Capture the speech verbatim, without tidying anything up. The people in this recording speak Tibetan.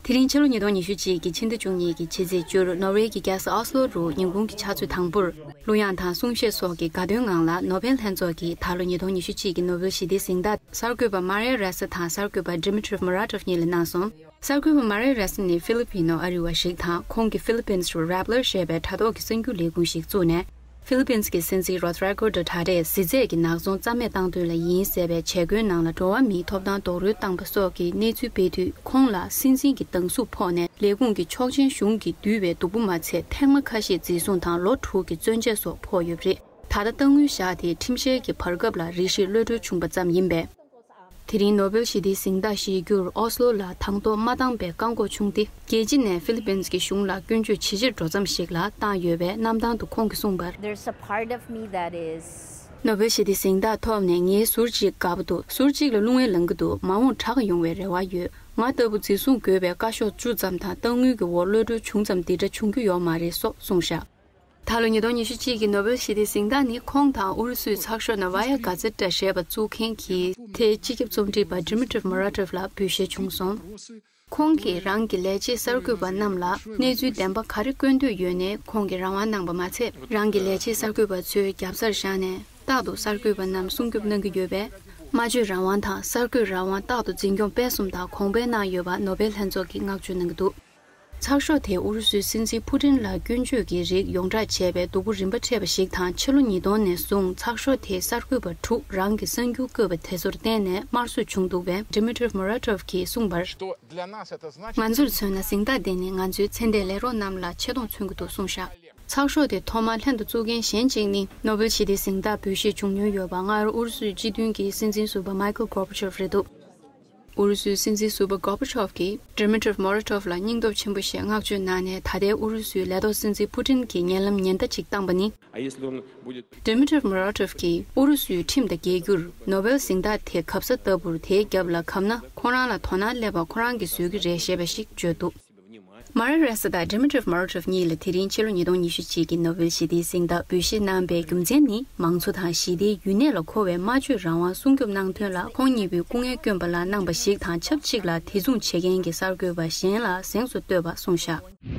དེ་རིང་ཕྱི་ལོ་ཉིས་སྟོང་ཉི་ཤུ་གཅིག་གི་ཕྱི་ཟླ་བཅུ་གཉིས་ཀྱི་ཕྱི་ཚེས་བཅུ་རུ་ནོར་ཝེ་གི་རྒྱལ་ས་ཨོ་སི་ལོ་རུ་ཉིན་གུང་གི་ཕྱག་ཚོད་དང་པོར་གླུ་དབྱངས་དང་གསུང་བཤད་སོགས་ཀྱི་དགའ་སྟོན་ངང་ལ་ནོ་བེལ་ལྷན་ཚོགས་ཀྱི་ད་ལོ་ཉིས་སྟོང་ཉི་ཤུ་གཅིག་གི་ནོ་བེལ་ཞི་བདེའི་གཟེངས་རྟགས་གསར་འགོད་པ་མ་རེ་རེ་ས་དང་གསར་འགོད་པ་Dimitrov Muratov་གཉིས་ལ་གནང་སོང་། གསར་འགོད་པ་མ་རེ་རེ་ས་ནི་ཧྥི་ལི་པིན་ནོ་ཨ་རི་བ་ཞིག་དང་ཁོང་གིས་ཧྥི་ལི་པིན་རུ་རེབ་ལར་ཞེས་པའི་དྲ་ཐོག་གི་གསར་འགྱུར་ལས་ཁུངས་ཤིག་བཙུགས་ནས། ཧྥི་ལི་པིན་གྱི་སྲིད་འཛིན་རོ་དྲ་གོ་ཌོ་ཐ་ཏེས་གཟི་རྫས་ཀྱི་ནག་ཚོང་རྩ་མེད་བཏང་དོན་ལ་ཡིན་ཟེར་བའི་བྱེད་སྒོའི་ནང་ལ་འགྲོ་བ་མིའི་ཐོབ་ཐང་རྡོག་རོལ་བཏང་པ་སོགས་ཀྱི་གནས་ཚུལ་སྤེལ་དུས། ཁོང་ལ་སྲིད་འཛིན་གྱི་སྡང་ཟུག་ཕོག་ནས་ལས་ཁུངས་ཀྱི་ཆོག་མཆན་གཞུང་གིས་བསྡུས་པའི་སྡུག་པོ་མ་ཚད། ཐེངས་མ་ཁ་ཤས་འཛིན་བཟུང་དང་ལོ་དྲུག་གི་བཙོན་འཇལ་སོགས་ཕོག་ཡོད་པ་རེད། ད་ལྟ་གཏའ་དངུལ་བཞག་སྟེ་ཁྲིམས་བཤེར་གྱི་བར་སྐབས་ལ་རེ་ཞིག་གློད་གྲོལ་བྱུང་པ་ཙམ་ཡིན་པས། དེ་རིང་ནོ་བེལ་ཞི་བདེའི་གཟེངས་རྟགས་བཞེས་རྒྱུར་ཨོ་སི་ལོ་ལ་དང་ཐོག་མ་བཏང་པའི་བཀག་འགོག་བྱུང་སྟེ། རྒྱལ་སྤྱི་ནས་ཧྥི་ལི་པིན་གྱི་གཞུང་ལ་སྐྱོན་བརྗོད་ཇེ་ཆེར་འགྲོ་མཚམས་ཤིག་ལ་བཏང་ཡོད་པས། གནམ་ཐང་དུ་ཁོང་གིས་གསུངས་པར། There's a part of me that is. ནོ་བེལ་ཞི་བདེའི་གཟེངས་རྟགས་ཐོབ་ནས་ངའི་ཟུར་གཅིག་དགའ་པོ་འདུག་ཟུར་གཅིག་ལ་རླུང་བས་ལངས་ཀྱི་འདུག་མ་འོངས་དྲག་ཡོང་བའི་རེ་བ་ཡོད། ང་ལྟ་བུ་འཛིན་བཟུང་དགོས་པའི་བཀའ་ཤོག་བཅུ་ཙམ་དང་གཏའ་དངུལ་གྱི་འོག་གློད་གྲོལ་བྱུང་ཙམ་འདི་འདྲ་བྱུང་རྒྱུ་ཡོད་མ་རེད་སོགས་གསུངས་བཞག་ད་ལོ་ཉིས་སྟོང་ཉི་ཤུ་གཅིག་གི་ནོ་བེལ་ཞི་བདེའི་གཟེངས་རྟགས་ནི་ཁོང་དང་ཨུ་རུ་སུའི་ཚགས་ཤོག་Novaya Gazeta ཞེས་པ་བཙུགས་མཁན་གྱི་ཐའེ་སྤྱི་ཁྱབ་རྩོམ་སྒྲིག་པ་Dimitrov Muratov ལ་འབུལ་བཞེས་བྱུང་སོང་། ཁོང་གིས་རང་གི་ལས་བྱེད་གསར་འགོད་པ་རྣམས་ལ་གནས་ཚུལ་བདེན་པ་ག་རེ་བཀོད་འདོད་ཡོད་ནའི་ཁོང་གིས་རང་དབང་གནང་པ་མ་ཚད། རང་གི་ལས་བྱེད་གསར་འགོད་པ་ཚོའི་རྒྱབ་སར་བཞག་ནས་རྟག་ཏུ་གསར་འགོད་པ་རྣམས་སྲུང་སྐྱོབ་གནང་གི་ཡོད་པས། སྨྲ་བརྗོད་རང་དབང་དང་གསར་འགོད་རང་དབང་རྟག་ཏུ་འཛིན་སྐྱོང་སྤེལ་གསུམ་དང་གོང་འཕེལ་གནང་ཡོད་པ་ནོ་བེལ་ལྷན་ཚོགས་ཀྱིས་བསྔགས་བརྗོད་གནང་གི་འདུག་ཚགས་ཤོག་དེས་ཨུ་རུ་སུའི་སྲིད་འཛིན་ཕུ་ཏིན་ལ་སྐྱོན་བརྗོད་ཀྱི་རིགས་ཡོངས་བསྒྲགས་བྱས་པའི་སྡུག་པོ་རིམ་པ་འཕྲད་པ་ཞིག་དང་། ཕྱི་ལོ་ཉིས་སྟོང་ནས་བཟུང་ཚགས་ཤོག་དེའི་གསར་འགོད་པ་དྲུག་རང་གི་གསར་འགྱུར་བཀོད་པ་དེ་ཚོར་བརྟེན་ནས་དམར་གསོད་བྱུང་འདུག་པས། Dimitrov Muratov གིས་གསུངས་པར། ང་ཚོར་མཚོན་ན་གཟེངས་རྟགས་དེ་ནི་ང་ཚོའི་ཚེ་འདས་ལས་རོགས་རྣམས་ལ་ཆེ་མཐོང་མཚོན་གྱི་འདུག་གསུངས་བཞག་ཚགས་ཤོག་དེ་ཐོག་མར་ལྷན་དུ་བཙུགས་མཁན་གཞན་གཅིག་ནི་ནོ་བེལ་ཞི་བདེའི་གཟེངས་རྟགས་འབུལ་བཞེས་བྱུང་མྱོང་ཡོད་པ་སྔར་ཨུ་རུ་སུའི་སྤྱི་མཐུན་གྱི་སྲིད་འཛིན་ཟུར་པ་Mikhail Gorbachev རེད་འདུག་ཨུ་རུ་སུའི་སྲིད་འཛིན་ཟུར་པ་Gorbachev གིས་Dimitrov Muratov ལ་སྙིང་སྟོབས་ཆེན་པོ་ཞེས་བསྔགས་བརྗོད་གནང་ནས། ད་ལྟའི་ཨུ་རུ་སུའི་ལས་ཐོག་སྲིད་འཛིན་ཕུ་ཏིན་གྱིས་ཉེ་ལམ་ཉེན་བརྡ་ཅིག་བཏང་པ་ནི། Dimitrov Muratov གིས་ཨུ་རུ་སུའི་ཁྲིམས་དང་འགལ་རྒྱུར་ནོ་བེལ་གཟེངས་རྟགས་དེ་གབ་ས་ལྟ་བུར། དེའི་རྒྱབ་ལ་གབ་ན་ཁོང་རང་ལ་དོ་སྣང་སླེབས་པ་ཁོ་རང་གིས་བཟོས་ཀྱི་རེད་ཞེས་པ་ཞིག་བརྗོད་འདུག་མ་རེ་རེ་ས་དང་Dimitrov Muratov གཉིས་ལ་དེ་རིང་ཕྱི་ལོ་ཉིས་སྟོང་ཉི་ཤུ་གཅིག་གི་ནོ་བེལ་ཞི་བདེའི་གཟེངས་རྟགས་འབུལ་བཞེས་གནང་པའི་རྒྱུ་མཚན་ནི། མང་གཙོ་དང་ཞི་བདེའི་ཡུན་གནས་ལ་མཁོ་བའི་སྨྲ་བརྗོད་རང་དབང་སྲུང་སྐྱོབ་གནང་དོན་ལ་ཁོང་གཉིས་པོས་སྐུ་ངལ་བསྐྱོན་པ་ལ་གནང་པ་ཞིག་དང་ཆབས་ཅིག་ལ། དེ་མཚུངས་བྱེད་མཁན་གྱི་གསར་འགོད་པ་གཞན་ལ་གཟེངས་སུ་བསྟོད་པ་གསུངས་བཞག